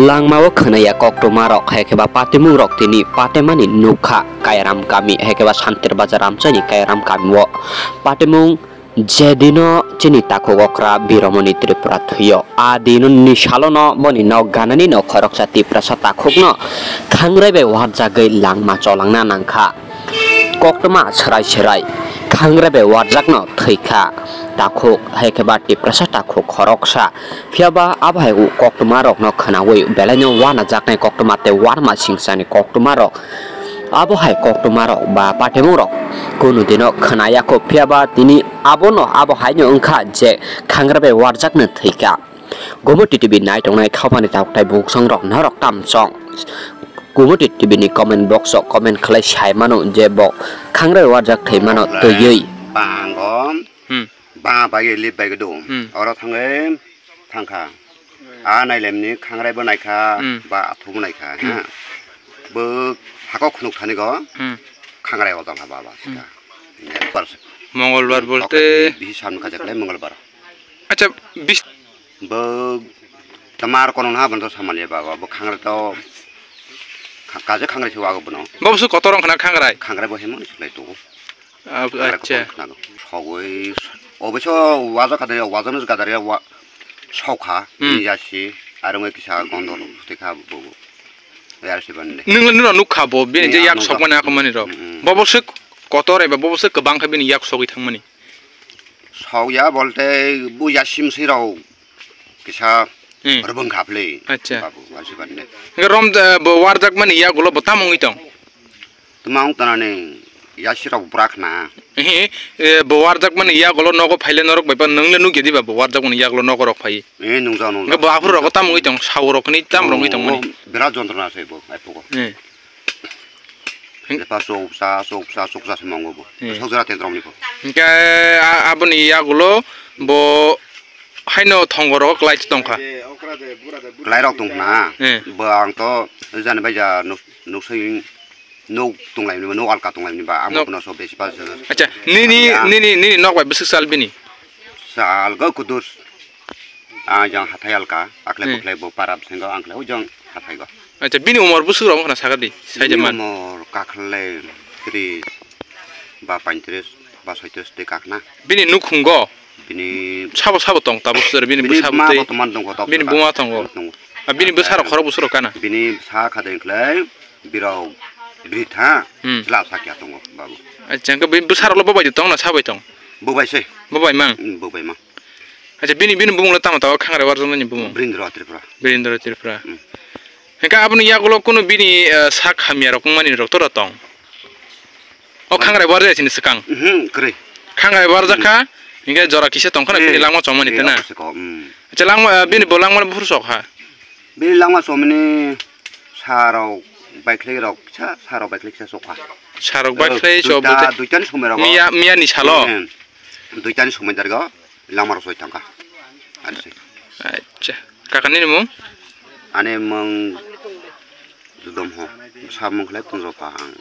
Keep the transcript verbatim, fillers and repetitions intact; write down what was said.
Langmao khwnaya koktwmarok, hai khe ba patimungrok tini patemani nukha Kairam kami, hai khe ba Santir Bazar amchaini Kairam kamio. Patimung je dino chini takhuk okra Biromoni Tripura thwio, a dino ni salono boni nok ganani no khoroksa Tiprasa takhukno khangrai bai warjagwi langma cholangna nangkha. Koktwma swrai swrai khangrai bai warjakno thwikha takhuk, hai khe ba Tiprasa takhuk khoroksa. Phiya ba abo hai koktwma rokno khwnaui belai no wanajaknai koktwma tei warma singchani koktwma rok. Abo hai koktwma rok ba patimung rok kunu dino khwnaya kho, phiya ba tini abono abo hai no wngkha je khangrai bai warjakno thwikha. Gumoti T V nai tongnai khapani takhuk tei bukhuk song rok norok tam chong. Gumoti T V ni comment box o comment khlai sai mano je bo khangrai warjak thwi mano twiwi. Bangom Hmm. Ba bai lip bai do. Hmm. Oro thangwi thangkha. A nailemni khangrai bo naikha, Hmm. ba athuk bo naikha, ha. Bo hakok khunuk thani go Hmm. khangrai ojal ha ba ba Hmm. sika. Mongolbar bolte? Bisi sam kajak le Mongolbar. Acha, bis- Bo tamar kono na ban to samani ba, bo khangrai to kha-, kaje khangrai se wago bono. Bo busu kotor wngkha na khangrai? Khangrai bo hemo ni sulai to. Ah, khangrai acha. Kotor khna go. Sogoi, oboiso waja kadari, waja nus kadari wa-, sokha, Hmm. ni yasi, arung kisa gondol, tei kha bo, bo. Yar si bande. Nung, nung nukha bo, bini Ni je yak ano sokmani ga- akomani rok. Hmm, hmm. Bo busu kotor eba bo busu kwbang kha bini yak sogwi thangmani. Sokya bolte bo yasim sirok kisa Hmm. rwbwng kha phle. Acha. Babu, wansukani. Hingke rom, eh, bo warjakmani yagulo bo tamo wngwi tong? Tamo wng tonani yasirok bwrak na. Ehe, eh, bo warjakmani yagulo nogo phaile norok bai pa nwngle nukya diba bo warjakmani yagulo nogo rok phai. Eh, nungjak, nungjak. Hingke bo aphuru rogo tamo wngwi tong? Saurok ni tamo rok wngwi tong mani? Oh, birat jontrona se bo, ai pugo. Eh. Hing- Lepa sok sa, sok sa, sok sa se mongo bo. Hmm. Sok jora tentrong ni bo. Hingke a-, aboni yagulo bo haino thongoro klai tongkha. Klai rok tong na. Hmm. Bo ang to jani bai ja nuk, nuk sing nuk tong lai ni, nuk alka tong lai ni ba, amo Nok- kono so besi pa. Acha, nini, Ya. nini, nini nok bai bwswk sal bini? Sal go kudur. Ah, jang hathai alka, akle Hmm. bukle bo para bwskango ang khlai o jang hathai go. Acha, bini umor bwswk rok wngkha na sakha di, sai Bini je man. Umor kakhle tris ba paintris ba soitris de kakna. Bini nukhungo? Bini Sabo sabo tong tabuk sir, bini Bini bwsa buma bwtwi. Bo toman tongo, tok Bini toka. Buma tongo. Tongo. Ah, bini bwsa rok khorok bwswk rok kana? Bini bwsa kha de khlai birok britha Hmm. chwla sakya tongo babu. Acha, hingke bini bwsa rok lo bobai de tong na sabai tong? Bobai se. Bobai mang? Hmm, bobai mang. Acha, bini, bini bumung le tamo tamo khangrai warjaknani bumung? Birindra Tripura. Birindra Tripura. Hmm. Hingke aboni yagulo kunu bini, eh, sak hamya rok wngmani rok tora tong? O khangrai warjak sini swkang? Mhm, kwrwi. Khangrai warjak kha, hingke jora kisa tong khana Eh, bini langma chomani eh, tena? Obo se ko, hmm. Acha, langma, eh, bini bo langma buphuru sok ha? Bini langma chomani sarok baikhlai rok kisa, sarok baikhlai kisa sok ha. Sarok baikhlai Eh, sok duita, bolte duitani somoi rogo. Miya, miya ni salo? Hmm. Duitani somoi dargo. Langma rok soi thangkha. Ani se. Acha. Kaka nini mung? Ani mung Judom ho. Sa mung khlai Kunjo Pha ang.